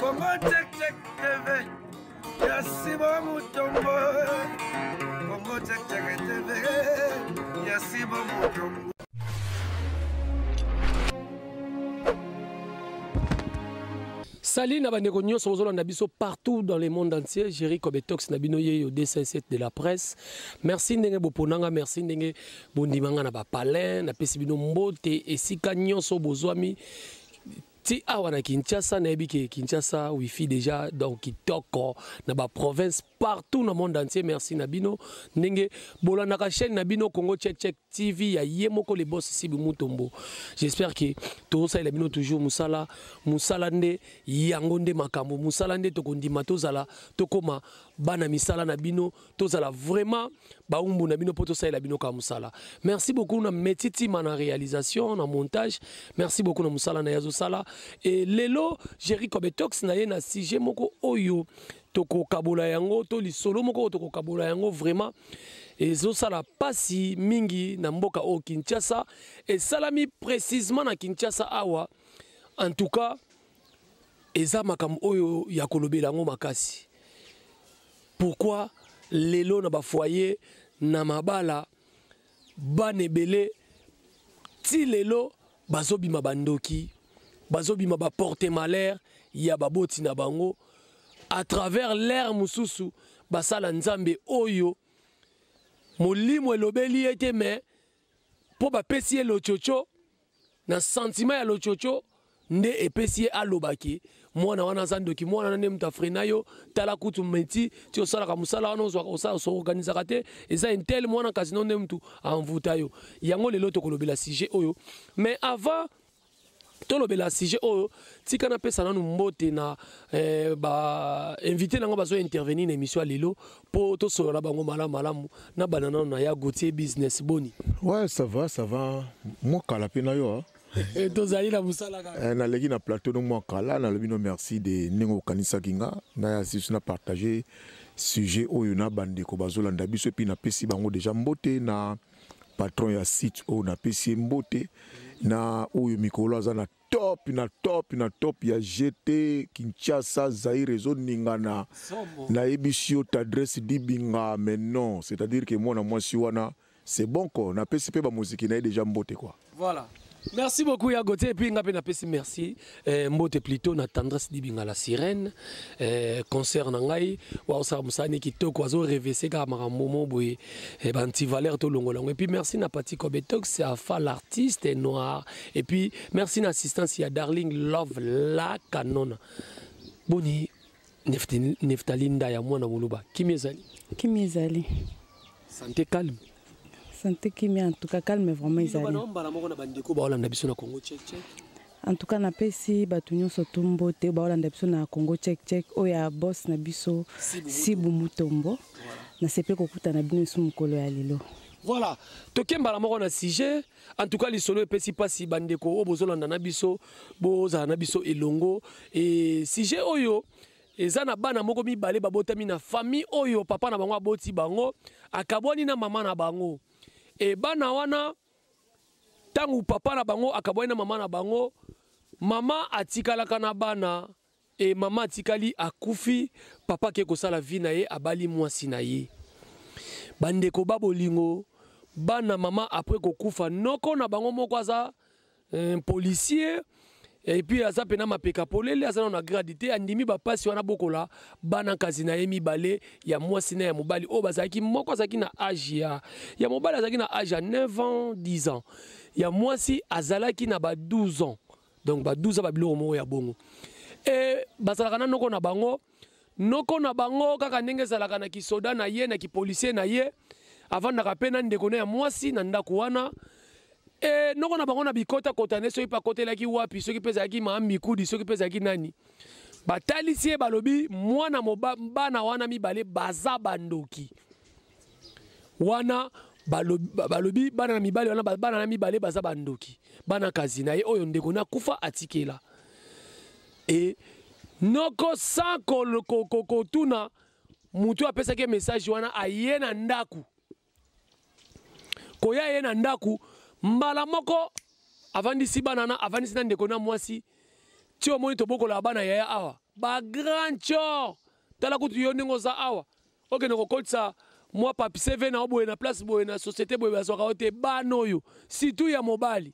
Congo Check Check TV ya Sibo Mutombo. Congo Check Check TV ya Sibo Mutombo. Salut na bandeko nyonso bozolanda biso partout dans le monde entier. Jerry Kobetox na bino yeyo 257 de la presse. Merci ndenge boponanga, merci ndenge bondimanga na ba palin, na pesi bino mbote esika nyonso bozwami ti awa na Kinshasa. Nayebi ke Kinshasa wifi déjà, donc kitoko na ba province partout na monde entier. Merci na bino ndenge bolandaka chaîne na bino Congo Check Check TV ya ye moko le boss Sibu Mutombo. J'espère que tozosalela bino toujours mosala, mosala nde yango nde makambo, mosala nde tokondima tozala tokoma bana misala na bino, tozala vraiment baumbu na bino mpo tosalela bino kaka mosala. Merci beaucoup na Meti Tima na réalisation, na montage. Merci beaucoup na mosala na ye azosala. E lelo Jerry Kobetox na ye na sujet moko oyo tokokabola yango, to lisolo moko oyo tokokabola yango, vraiment ezosala pasi mingi na mboka oyo Kinshasa. Esalami précisément na Kinshasa awa. En tout cas eza makambo oyo ya kolobela yango makasi. Pourquoi lelo na bafoyer, na mabala, bana ebele ti lelo bazobima bandoki, bazobima baporte malheur ya baboti na bango à travers l'air mosusu basala nzambe oyo molimo elobeli ye te, mais mpo bapesi ye lochocho na sentiment ya lochocho nde epesi ye alobaki mwana wana aza ndoki, mwana wana nde moto afrena yo, tala kutu meti ti osalaka mosala wana ozwaka osala osorganisaka te, eza intel mwana kasi no nde motu amvuta yo. Yango lelo tokolobela sujet oyo. Mais avant tolobela sujet oyo, tika napesa nanu mbote na ba invité nango bazo intervenir na émission ya lelo mpo tosolola bango malamu malamu. Na banda nanu na ya Gauthier Business, boni? Ouais, ça va, ça va. Mwa kala mpe na yo, hein. Tozali na mosala kaka. Naleki na plateau no mwa kala, nalobi no merci de ndenge okanisaki nga naya susu na partage sujet oyo na bandeko bazolanda biso. Et puis napesi bango déjà mbote na patron ya site oyo, napesi ye mbote na oyo mikolo aza na top, na top, na top ya GT Kinshasa Zaire ezoningana. Nayebisi yo Tendresse Dibinga, mais non, c'est-à-dire que mwana mwasi wana c'est bon quoi. Napesi mpe bamoziki na ye déjà mbote quoi. Voilà. Merci beaucoup ya Gauthier. Et puis nga pe napesi merci mbote plutôt na Tendresse Dibinga la sirène, concert na ngai wa osala mosala ni kitoko, azo rêver kaka makambo mo boye, ba anti-valeur to longola yango. Et puis merci na Pati Kobetox afa l'artiste noir. Et puis merci na assistance ya Darling Love la Canona. Boni Neftali Ndaya mwana moluba, kimi ezali? Kimi ezali. Santé calme. Santé kimia, en tout cas calme vraiment ezali. Bana mbala moko na bandeko baolanda biso na Congo Check Check. En tout cas napesi bato nyonso tu mbote baolanda biso na Congo Check Check oyo ya boss na biso Sibu Mutombo. Nasepeli kokutana bino esu mokolo ya lelo. Voilà, toke mbala moko na sujet. En tout cas lisolo epesi mpasi bandeko oyo bozolanda na biso, bozala na biso elongo. E sujet oyo eza na bana moko mibale babotami na famille oyo papa na bango aboti bango, akabwani na mama na bango. E bana wana ntango papa na bango akabwani na mama na bango, mama atikalaka na bana. E mama atikali akufi, papa ake kosala vie na ye, abali mwasi na ye. Bandeko ba bolingo, bana mama après kokufa, noko na bango moko aza un policier, et puis aza pena mapeka polele, aza na grade te, andimi bapasi wana bokola bana kasi na ye mibale ya mwasi na ya mobali oyo bazalaki, moko azalaki na âge ya mobali azalaki na âge ya 9 ans 10 ans, ya mwasi azalaki na ba 12 ans. Donc ba 12 ans ba biloko moko ya bongo. E bazalaka na noko na bango, noko na bango kaka ndenge ezalaka na kisoda na ye na kipolisier na ye, avandaka pe na ndeko na ya mwasi na ndako wana. E noko na bango na bikota kota ne soki pe akotelaki wapi, soki pe ezalaki mama Mikudi, soki pe ezalaki nani, batalisi ye balobi mwana bana wana mibale baza bandoki wana. Balobi bana na mibale wana, bana na mibale baza bandoki, bana kazi na ye oyo ndeko na kufa atikela. E noko sans kotuna mutu apesaki message wana, aye na ndaku, koya ye na ndaku mbala moko avandisi bana na avandisi na ndeko na mwasi. Ti omoni tobokolaka bana yaya awa bagrand chor. Tala kutu yo ndenge oza awa, okende kokotisa mwa papi CV na yo boye na place boye na société boye, bazwaka yo te. Bana oyo surtout ya mobali,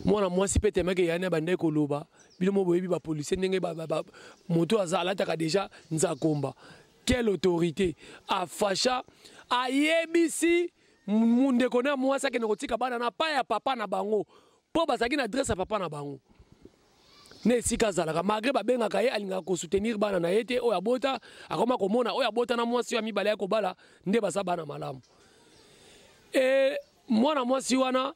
mwana mwasi mpe temeke yani abandaki koloba. Bino mo boyebi bapolisier ndenge moto aza alataka deja nzakomba. Quelle autorité afasha ayebisi ndeko na mwasi akende kotika bana na pa ya papa na bango, mpo bazalaki na adresse ya papa na bango na esika azalaka. Malgré babengaka ye, alingaka kosoutenir bana na ye te. Oyo abota, akoma komona oyo abota na mwasi oyo ya mibale ya kobala nde baza bana malamu. E mwana mwasi wana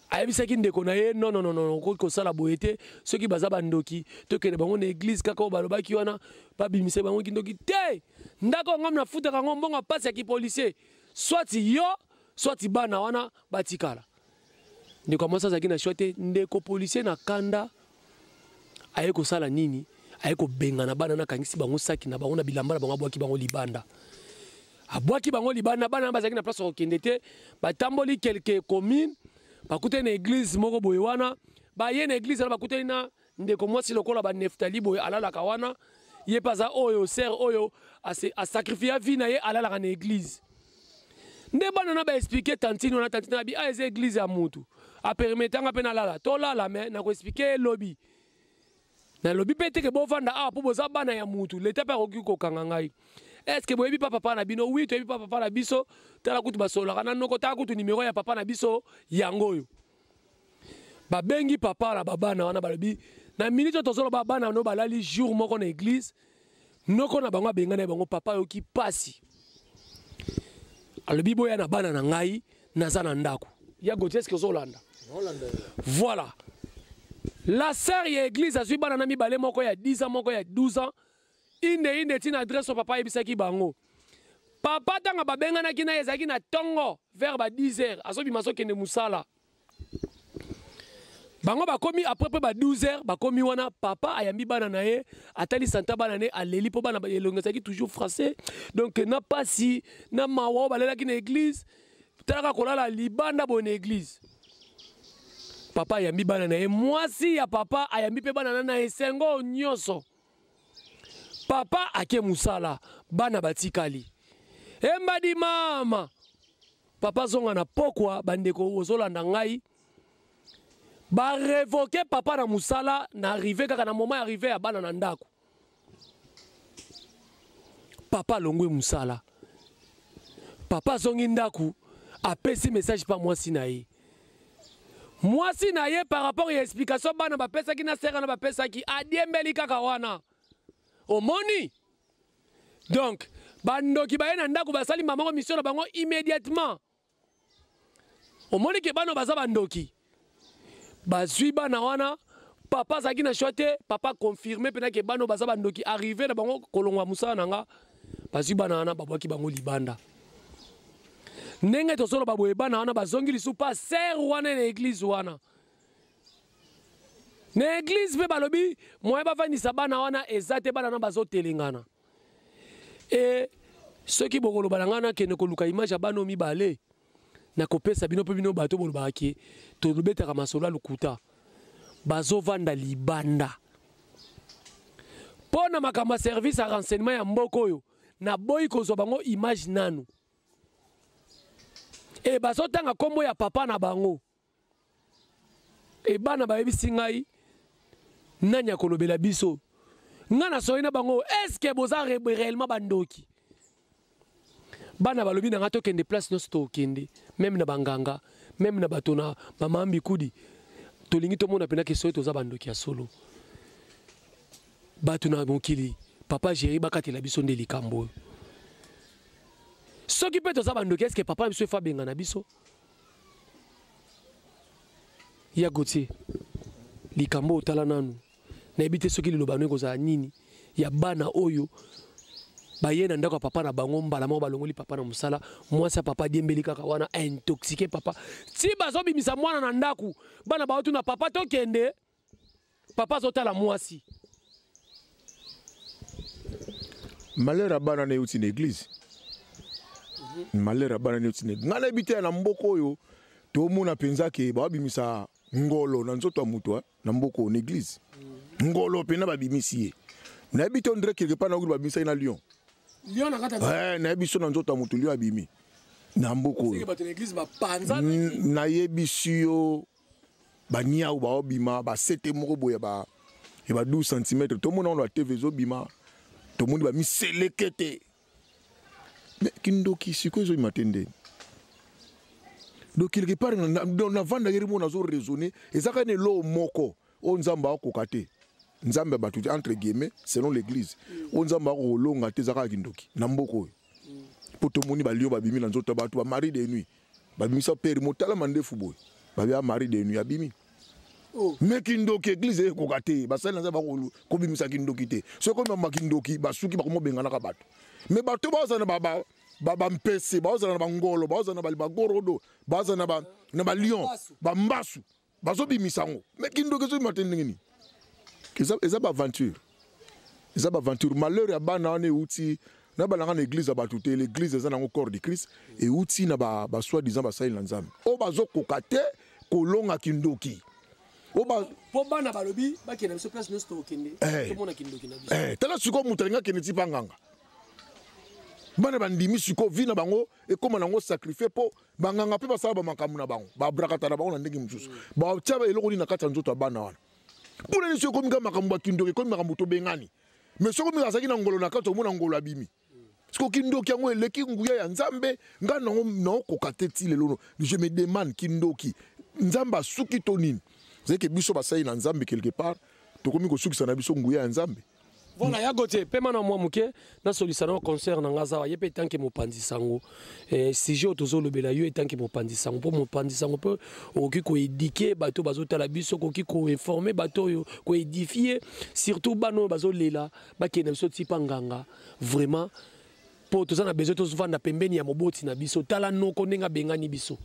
ayebisaki ndeko na ye: "Non, non, non, non, okoki kosala boye te. Soki baza bandoki, tokende bango na église kaka oyo balobaki wana, babimise bango kindoki te. Ndako ngam nafutaka yango mbongo ya pasi ya kipolisier, soit yo, soit bana wana batikala." Ndeko ya mwasi azalaki na choix te. Ndeko policier na kanda aye kosala nini? Aye kobengana bana, nakangisi bango saki na bango na bilamba na bango, abwaki bango libanda. Abwaki bango libanda, bana wana bazalaki na place ya kokende te. Batamboli quelque commune, bakutani na église moko boye wana. Baye na église wana, bakutani na ndeko mwasi lokola baneftali boye, alalaka wana. Ye mpe aza oyo sœur oyo asacrifier vie na ye, alalaka na église. Nde bana na baexpliquer tantine wana. Tantine abi: "A eza église ya mutu apermettanga mpe nalala, tolala, me nakoexpliquer elobi. Nalobi mpe teke bovanda awa mpo boza bana ya mutu, leta mpe akoki kokanga ngai. Est-ce boyebi pa papa na bino?" "Oui, toyebi pa papa na biso. Tala kutu basololaka na noko, tala kutu nimero ya papa na biso yango oyo." Babengi papa na babana wana, balobi: "Na minute oyo tozoloba, bana no balali jour moko na église, noko na bango abengani bango." Papa ayoki pasi, alobi: "Boya na bana na ngai, naza na ndako ya Gautier." Eske ozolanda? Voilà, la sœur ya église azwi bana na mibale, moko ya 10 ans, moko ya 12 ans, inde inde, ntina adresse oyo papa ayebisaki bango. Papa, ntango babenganaki na ye, ezalaki na ntongo vers ba 10 heures, azobima, azokende mosala. Bango bakomi après mpe ba 12 heures, bakomi wana. Papa ayambi bana na ye, atali santa bana ne, aleli mpo bana elongo ezalaki toujours français. Donc na pasi na mawa oyo balelaki na église, talaka kolala libanda boye na église. Papa ayambi bana na ye, mwasi ya papa ayambi mpe bana na esengo nyonso. Papa ake mosala, bana batikali embadi. Mama, papa azonga na pokwa. Bandeko ozolanda ngai, barévoquer papa na mosala na arrivée, kaka na moment ya arrivée ya bana na ndako. Papa alongwe mosala, papa azongi ndako, apesi message mpa mwasi na ye. Mwasi na ye, par rapport ya explication bana bapesaki na sœur na bapesaki, adiembeli kaka wana. Omoni, donc bandoki baye na ndako, basali mamango mission na bango immédiatement. Omoni ke bana baza bandoki, bazwi bana wana. Papa azalaki na choix te. Papa confirme mpena ke bana baza bandoki. Arrivée na bango, kolongwa mosala na nga, bazwi bana wana, babwaki bango libanda. Ndenge tozoloba boye, bana wana bazongi lisusu pa sœur wana na église wana. Na église mpe balobi moye bavandisa bana wana eza te, bana wana bazotelengana. E soki bokoloba na ngai, nakende koluka image ya bana oyo mibale, nakopesa bino mpe bino bato bolobaka ke tolobetaka masolo ya lokuta. Bazovanda libanda mpo na makambo ya service ya renseignement ya mboka oyo. Naboyi kozwa bango image nanu. E bazotanga nkombo ya papa na bango. E bana bayebisi ngai nani akolobela biso. Ngai nasoli na bango: "Est-ce boza réellement bandoki?" Bana balobi na ngai: "Tokende place nyonso, tokende même na banganga, même na bato na mama Mbikudi. Tolingi tomona mpena ke soki toza bandoki ya solo." Bato na mokili, papa Géri, bakatela biso nde likambo oyo. Soki mpe toza bandoki, est-ce papa na biso efa abenga na biso? Ya Gautier, likambo otala nanu, nayebi te soki liloba no ekozala nini ya bana oyo baye na ndako ya papa na bango, mbala moko balongoli papa na mosala, mwasi ya papa adiembeli kaka wana, intoxiqué papa ti bazobimisa mwana na ndako. Bana baotuna papa: "Tokende?" Papa azotala mwasi. Malheur ya bana na euti na église, malheur ya bana na euti na ngai. Nayebi te, na mboka oyo tomona mpenza ke babimisa Ngolo na nzoto ya moto na mboka na église. Ngolo mpe na babimisi ye. Nayebi te, on dirait quelque part nayoki babimisaki na lion. Lion na kati ya Eh, nayebi so na nzoto ya moto lion abimi na mboka oyo. Seke bato na église bapanza. Nayebisi yo, baniau baobima basete moko boye ya ba 12 cm. Tomona wana batv ezobima, tomoni bamiseleke te. Mais kindoki sikoyo ezobima te ndeni? Donc quelque part navandaki mo nazo raisonner, eza kaka na eloko moko oyo Nzambe akokoka te, Nzambe ya bato te, entre guillemets, selon l'église, oyo Nzambe akokolonga te, eza kaka kindoki na mboka oyo. Mpo tomoni balion babimi na nzoto ya bato, bamari de nuit babimisa pere motala mandefu boye, babi mari de nuit abimi. Oh. Mais kindoki, église ekoka te. Basali na Nzambe kobimisa kindoki te. Soki komema kindoki, basuki, bakomobenganaka bato. Mais bato bazala na bampese, bazala na bangolo, bazala na bagorodo, bazala na balion, bambasu, bazobimisa yango. Mais kindoki ezobima te ndenge nini? Eza baaventure, eza baaventure. Malheur ya bana wana euti na balanga na église ya bato te. L'église eza nango corps de Christ, euti na basoi-disant basali na Nzambe oyo bazokoka te kolonga kindoki. Mpo bana balobi bakende biso place nyonso tokokende, tomona kindoki na biso. Tala sikoyo, moto alingi akende ti mpa nganga. Bana bandimi sikoyo vie na bango ekóma nango sacrifié, mpo banganga mpe basala bamakambo na bango, babrakata na bango na ndenge mosusu, batia eloko nini na kati ya nzoto ya bana wana. Mpona nini soki ekomi kaka makambo ya kindoki, ekomi makambo tobengani? Mais soki omi azalaki na ngolo na kati, omona ngolo abimi. Sikoyo kindoki yango eleki nguya ya Nzambe. Ngai nango naokoka te ti lelo. Je me demande, kindoki, Nzambe asuki to nini? Ezalaki biso basali na Nzambe, quelque part tokomi kosukisa na biso nguya ya Nzambe. Voilà, ya Gautier, pema na mwa moke nasolisa na concert na nga zawa ye mpe etanke mopanzi sango. Sujet oyo tozolobela yo etanke mopanzi sango, mpo mopanzi sango mpe okoki koéduquer bato bazotala biso, okoki koinformer bato oyo, koédifier surtout bana oyo bazolela bakende biso tipa nganga. Vraiment, mpo toza na besoin tozovanda pembeni ya moboti na biso. Tala noko ndenge abengani biso.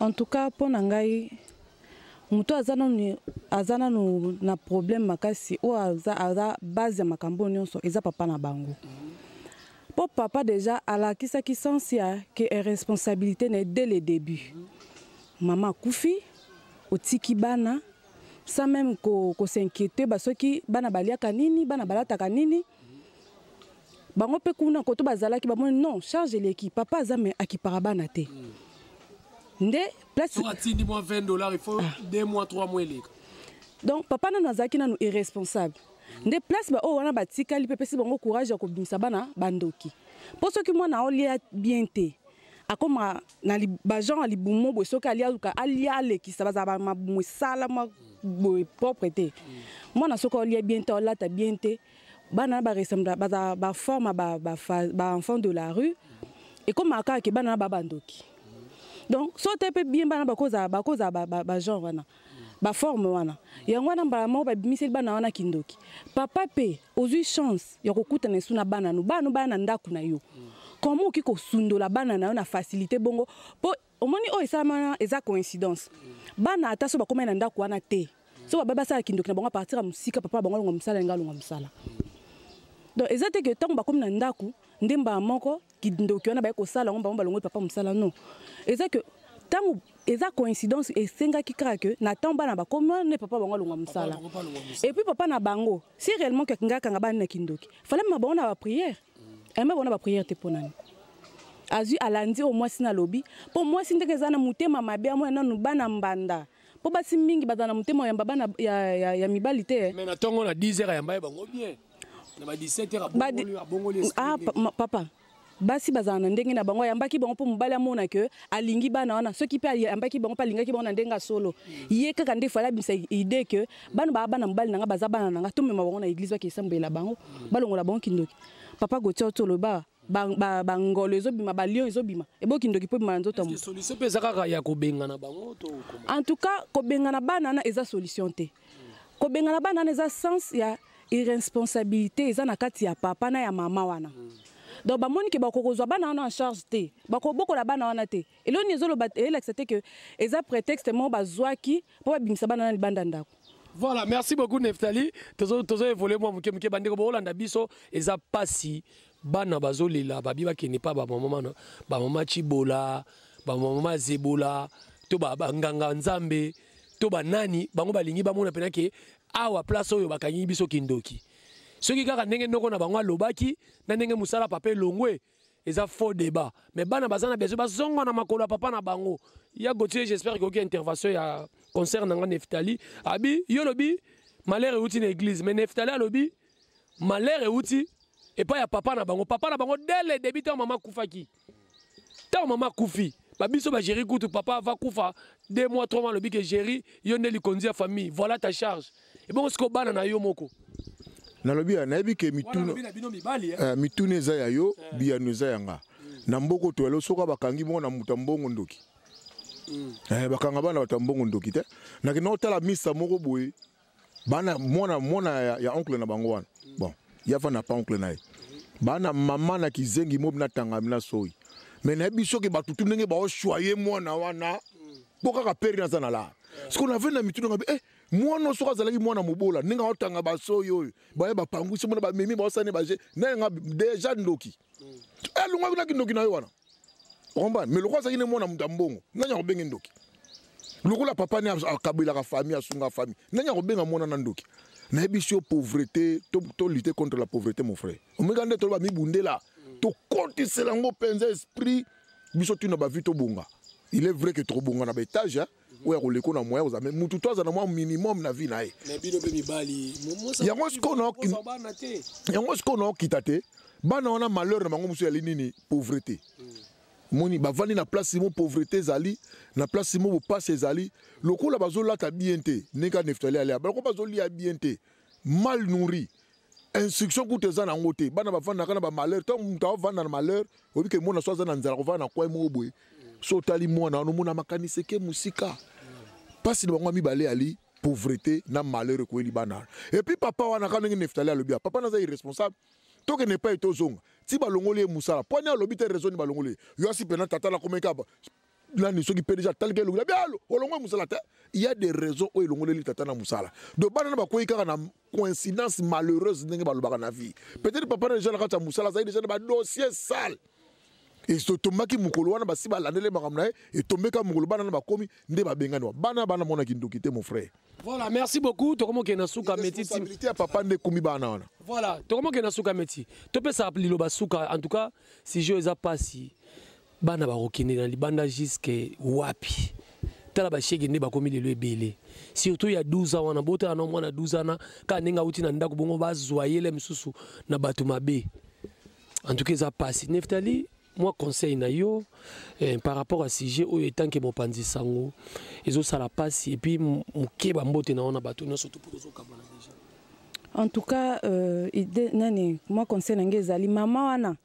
En tout cas, mpo na ngai, moto aza nanu na problème makasi oyo aza base ya makambo nyonso, eza papa na bango. Mpo papa déjà alakisaki sens ya ke responsabilité na ye dès le début. Mama akufi, otiki bana sans même kos'inquiéter basoki bana baliaka nini, bana balataka nini. Bango mpe kuna koto bazalaki, bamoni non, charge eleki. Papa aza, me akipaka bana te. Nde place Atindi mwa 20 $, il faut 2 mois, 3 mois eleka. Donc papa nanu azalaki nanu irresponsable. Nde place baoyo wana batikali mpe epesi bango courage ya kobimisa bana bandoki. Mpo soki mwana aolia bien te, akóma na bagenre ya libumu boye. Soki alia, aluka alia, alekisa, bazala mabumu esalama boye propre te. Mwana soki aolia bien te, aolata bien te, bana na baressemble, bazala baforme baenfant de la rue. Ekomaka kaka ke bana na babandoki. Donc so te mpe bien, bana bakozala bagenre wana, baforme wana. Yango wana mbala moko babimiseli bana wana kindoki. Papa mpe ozwi chance ya kokutana esu na bana no, bana no baya na ndako na yo. Comment okoki kosundola bana na yo na facilité bongo? Mpo omoni oyo esalama wana eza coïncidence. Bana ata so bakomai na ndako wana te, so baba basala kindoki na bango à partir ya mosika, papa bango alonga mosala, yango alonga mosala. Donc eza te ke ntango bakomi na ndako nde mbala moko kindoki wana baye kosala yango, bango balongoli papa mosala. Non, eza ke ntango eza coïncidence, esengaki kaka ke na ntango bana bakomi wana nde papa bango alongwa mosala. Et puis papa na bango, si réellement ke nga akanga bana na kindoki, fallait ma bango na baprière, ayamba bango na baprière te. Mpo nani azwi alandi oyo mwasi nalobi? Mpo mwasi ndenge eza na motema mabe, amona nanu bana mbanda, mpo basi mingi bazala na motema oyamba bana ya mibali te. Mais na ntongo na 10 heures ayamba ye bango bien, na ba 17 heures abongoli. Ah, papa, basi bazala na ndenge na bango. Ayambaki bango mpo mobali amona ke alingi bana wana. Soki mpe ayambaki bango mpe alingaki bango na ndenge ya solo, ye kaka nde fallait abimisa idée ke bana baa bana mobali na nga, baza bana na nga, tomema bango na église, bake esambela bango, balongola bango kindoki. Papa Gautier, toloba bangolo ezobima, balion ezobima, eboki ndoki mpo ebima na nzoto ya moto. Solution mpe eza kaka ya kobengana bango to? En tout cas, kobengana bana wana eza solution te. Kobengana bana wana eza sens ya irresponsabilité, eza na kati ya papa na ya mama wana. Donc bamoni ke bakokozwa bana wana en charge te, bakobokola bana wana te. Eloni ezoloba, eyelakisa te ke eza prétexte moko bazwaki mpo babimisa bana wana libanda ndako. Voilà, merci beaucoup Neftali. Tozo évoluer mwa moke moke. Bandeko bolanda biso, eza pasi, bana bazolela, babi bakende pa bamama, bamama Chibola, bamama Zebola to banganga Nzambe. To banani bango balingi bamona mpena ke awa place oyo bakangi biso kindoki. Soki kaka ndenge ndoko na bango alobaki na ndenge mosala papa elongwe, eza faux débat. Mais bana baza na besoin bazonga na makolo ya papa na bango. Ya Gauthier, j'espère que oki intervention ya concert na nga Neftali. Abi yo lobi malheur euti na église, mais Neftali alobi malheur euti epai ya papa na bango. Papa na bango dès le début, ntango mama akufaki, ntango mama akufi, babiso bagéri kutu papa ava kufa 2 mois, 3 mois, alobi ke géri yo nde likonzi ya famille, voilà ta charge. Ebongo sikoyo bana na yo moko? Nalobi ya nayebi ke wana mituna alobi na bino mibali, eh. Mituna eza ya yo, biyano eza ya nga. Na mboka toyalo, soki bakangi mwana moto ya mbongo ndoki, bakanga bana bato ya mbongo ndoki te. Nakenda kotala misa moko boye, bana mwana ya oncle na bango wana. Bon, ya va na pa oncle na ye, bana mama na kizengi mobi natangami na soi. Mais nayebi soki bato tu ndenge baoshwaye mwana wana mpo kaka père naza na lara. Siko nave na mituna ngabi, mwana soki azalaki mwana mobola, ndenge aotanga basoi oyo baye bapangusi mona bamemi baosani baje nayenga déjà ndoki, alongwaki na kindoki na ye wana, comprendre? Mais lokola azalaki ne mwana moto ya mbongo, nani akobenge ndoki? Lokola papa ne akabelaka famille, asunga famille, nani akobenga mwana na ndoki? Nayebi si yo, pauvreté, to lutter contre la pauvreté, mon frère. Omeka nde toloba mibundela, tokotisela yango mpenza esprit. Biso tuna bavi tobonga. Il est vrai que tokobonga na baétage oyo ya koleka na moyen kozala, mais mutu to aza na mwa minimum na vie na ye. Mais bino mpe mibali. Yango sikoyo bana te. Yango sikoyo na okita te. Bana wana, malheur na bango mosusu yali nini? Pauvreté. Moni bavandi na place mo pauvreté ezali, na place mo bopasi ezali. Lokola bazolata bien te, ndenge Neftali alia, baloko bazolia bien te, mal nourri, instruction kutu eza nango te. Bana bavandaka na bamalheur. Ntango moto avanda na malheur, oyebi ke mwana so aza na nzala, kovanda na coin moko boye, so otali mwana wana, omona makanisi eke mosika. Mpasi na bango ya mibale ali pauvreté na malheur ekoyeli bana wana. Et puis papa wana, kaka ndenge Neftali alobi, papa naza irresponsable, tokende epai tozonga ti balongoli ye mosala. Mpo ani alobi te raison ni balongoli ye. Yo asi mpena tata nakomeka nani soki mpe déjà ataliki elongi na bialo, olongoli mosala te. Il y a des raisons oyo elongoleli tata na mosala. Donc bana na bakwei kaka na coïncidence malheureuse, ndenge balobaka na vie. Peut-être papa na déjà na kati ya mosala azali déjà na badossier sale, etombaki mokolo wana, basi balandeli makambo na ye, etombeka mokolo bana na bakomi nde babengani wa bana. Bana monaki ndoki te, mon frère. Voilà, merci beaucoup. Tokomokende na suka meti. Responsabilité ya papa nde ekomi bana wana. Voilà, tokomokende na suka meti. Topesa liloba suka. En tout cas, sujet eza pasi. Bana bakokende na libanda jusque wapi? Tala bashege nde bakomi lelo ebele, surtout ya 12 ans wana. Botala na mwana 12 ans kaka ndenge awuti na ndako bongo, bazwa yele mosusu na bato mabe. En tout cas eza pasi. Neftali, mwa conseil na yo par rapport à sujet oyo, etanke mopanzi sango, ezosala pasi. Et puis moke bambote na wana bato nyonso to mpo tozokabwana déjà. En tout cas, idée nani, mwa conseil na ngai ezali: mama wana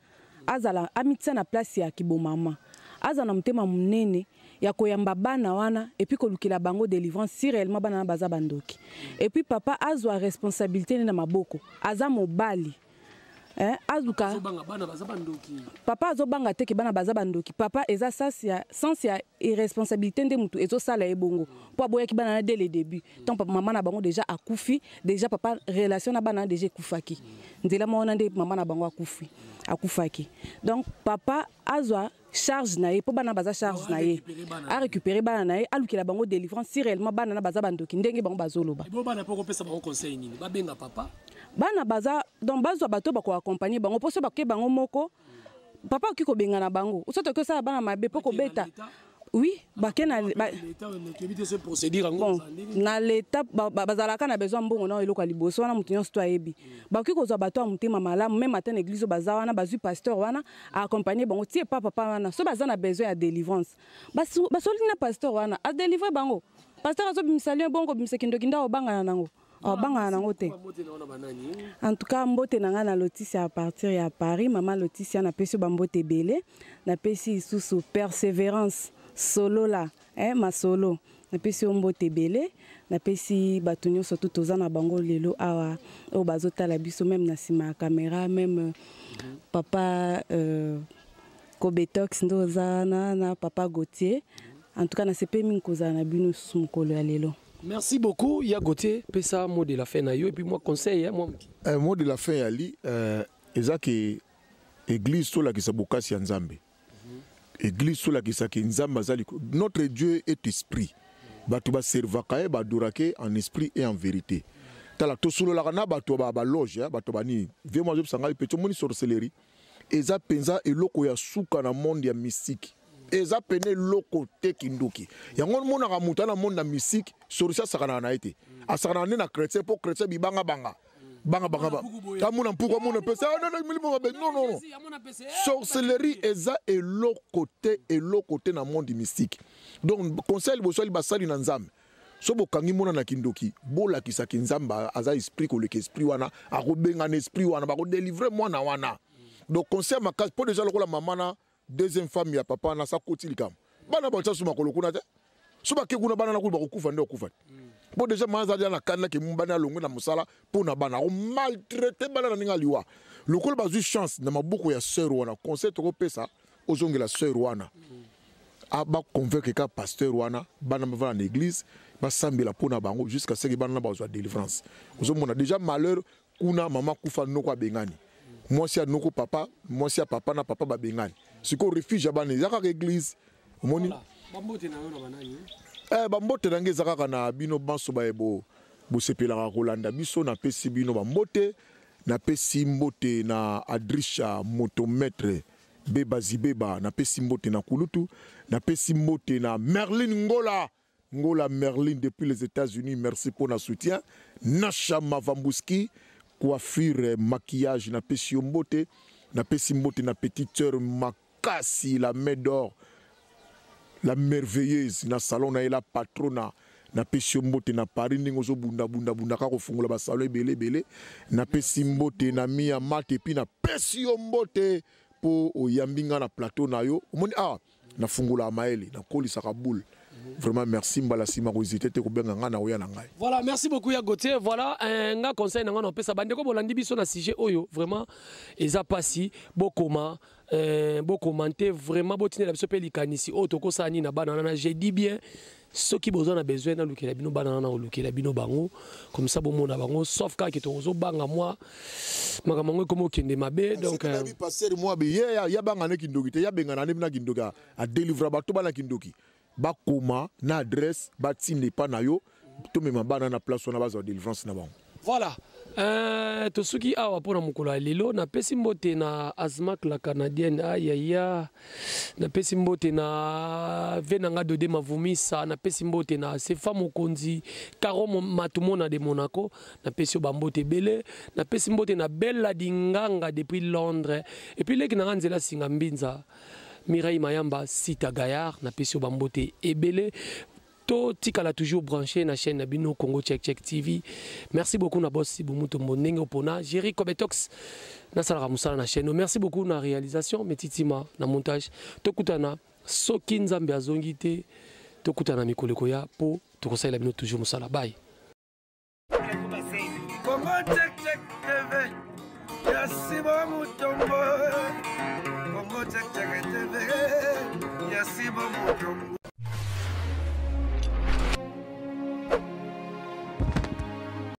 azala amitia na place ya kibomama, aza na motema monene ya koyamba bana wana et puis kolukela bango délivrance si réellement bana wana baza bandoki. Et puis papa azwa responsabilité ne na maboko, aza mobali, eh, azuka Azobanga bana baza bandoki. Papa azobanga te ke bana baza bandoki. Papa eza sens ya, sens ya irresponsabilité nde mutu ezosala ye bongo, mpo aboyaki bana na dès le début. Tant papa, mama na bango déjà akufi déjà, papa relation na bana déjà ekufaki nzela moko wana nde mama na bango akufi, akufaki. Donc papa azwa charge na ye, mpo bana baza charge na ye. Arécupérer bana. Arécupérer bana na ye, alukela bango délivrance si réellement bana na baza bandoki ndenge bango bazoloba. Bo bana mpo kopesa bango conseil nini? Babenga papa? Bana baza, donc bazwa bato bakoaccompagne bango, mpo so bake bango moko, papa okoki kobengana bango, so toki osala bana mabe mpo kobeta. Oui, bake na ba, toyebi te so procédure yango. Bon, eza ndenge. Na leta bazalaka na besoin mbongo na eloko ya liboso wana. Moto nyonso to ayebi, bakoki kozwa bato ya motema malamu, même ata na église oyo baza wana, bazwi pasteur wana aaccompagne bango tie pa papa wana. So baza na besoin ya délivrance, basoli na pasteur wana, adélivre bango. Pasteur azobimisa lien bongo, kobimisa kindoki nde aobangana nango, aobangana nango te. Mbote na wana banani? En tout cas, mbote na ngai na Lotisia à partir ya Paris. Mama Lotisia, napesi yo bambote ebele. Napesi lisusu Persévérance Solola, eh, masolo, napesi yo mbote ebele. Napesi bato nyonso tu toza na bango lelo awa, oyo bazotala biso même na nsima ya caméra, même papa Kobetox nde oza wana na papa Gautier. En tout cas, nasepeli mingi kozala na bino lisusu mokolo ya lelo. Merci beaucoup. Ya Gauthier, pesa mot de la fin na yo et puis moi conseil, hein, moi. Un mot de la fin yali eza ke église tolakisa bokasi ya Nzambe. Église tolakisaki Nzambe aza likolo. Notre Dieu est esprit. Bato baservaka ye, baadoraka ye en esprit et en vérité. Tala, tosololaka na bato ya baloge, bato banini. Vie mo azobisa ngai, petit, omoni sorcellerie eza mpenza eloko ya suka na monde ya mystique. Eza pene eloko te, kindoki. Yango omonaka moto ana monde ya mystique, sorcier asakanaka na ye te. Asakanaka nde na chrétien, mpo chrétien bibanga banga banga banga ba amona mpuku, amona pese. Ah, non, non, milimo mabe. Non, non, non, sorcellerie eza eloko te, eloko te na monde mystique. Donc conseil liboso ali basali na Nzambe, so bokangi mona na kindoki, bolakisaki Nzambe aza esprit koleka esprit wana, akobengana esprit wana, bakodélivrer mwana wana. Donc conseil makasi, mpo déjà lokola mama na deuxième femme ya papa na sa koti likambo, bana batia so makolo kuna te. So bake kuna, bana na kuna bakokufa nde bakufa te, mpo déjà mama azali na kanda ke bana alongwe na mosala mpo na bana, akomaltraiter bana na ndenge aliwa. Lokola bazwi chance na maboko ya sœur wana, conseil tokopesa, ozongela sœur wana, baconvaincre ka pasteur wana, bana bavanda na église, basambela mpo na bango jusqu'à ce que bana na bazwa délivrance. Ozomona déjà malheur kuna, mama kufa, noko abengani mwasi ya noko, papa, mwasi ya papa na papa babengani. Sikoyo refuge ya bana eza kaka église, omoni. Bambote na yo na banani? Bambote na ngai eza kaka na bino banso baye bosepelaka kolanda biso. Napesi bino bambote. Napesi mbote na Adrisha Motomaître Beba Zibeba, napesi mbote na Kulutu, napesi mbote na Merlin Ngola, Ngola Merlin depuis les États-Unis, merci pour na soutien. Nasha Mavambuski, coiffure, maquillage, napesi yo mbote. Napesi mbote na petite sœur Makasi, la main d'or, la merveilleuse, na salon na ye, la patrona. Napesi yo mbote na Paris, ndenge ozobundabundabunda kaka kofungola basalon ebele ebele. Napesi mbote na Mia Mate, et puis napesi yo mbote mpo oyambi nga na plateau na yo. Omoni awa nafungolaka mayele, nakolisaka boule. Vraiment merci. Mbala nsima kohésiter te kobenga ngai na oya na ngai. Voilà, merci beaucoup ya Gauthier. Voilà, nga conseil na nga na opesa bandeko bolandi biso na sujet oyo, vraiment eza pasi. Bokoma, bocommenter vraiment, botindela biso mpe likanisi oyo tokosala nini na bana wana. Je dis bien, soki boza na besoin nalukela bino bana wana, olukela bino bango comme ça bomona bango, sauf kaka tozobanga mwa makambo yango ekoma okende mabe. Donc pasteur mwa be ye ya banga ne kindoki te, ya bengana ne na kindoki, adélivra bato bana kindoki. Bakoma na adresse, batinda epa na yo, tomema bana na place wana, bazwa délivrance na bango. Voilà, tosuki awa mpona mokolo ya lelo. Napesi mbote na Asmak la Canadienne, ayaya. Napesi mbote na ve na nga Dode Mavumisa. Napesi mbote na Sefa Mokonzi Caro Matumona de Monaco, napesi yo bambote ebele. Napesi mbote na Bella Dinganga depuis Londres, et puis leki na nga nzela singa mbinza Mireille Mayamba Sita Gaillard, napesi yo bambote ebele. Totikala toujours branché na chaîne na bino Congo Check Check TV. Merci beaucoup na boss Bumutombo, ndenge opona Jerry Kobetox nasalaka mosala na chaîne. Merci beaucoup na réalisation Metitima, na montage. Tokutana soki Nzambe azongi te, tokutana mikolo ekoya mpo tokosalela bino toujours mosala. Bye. Congo Check Check TV ya Simon Mutombo. Congo Check Check TV ya Simon Mutombo.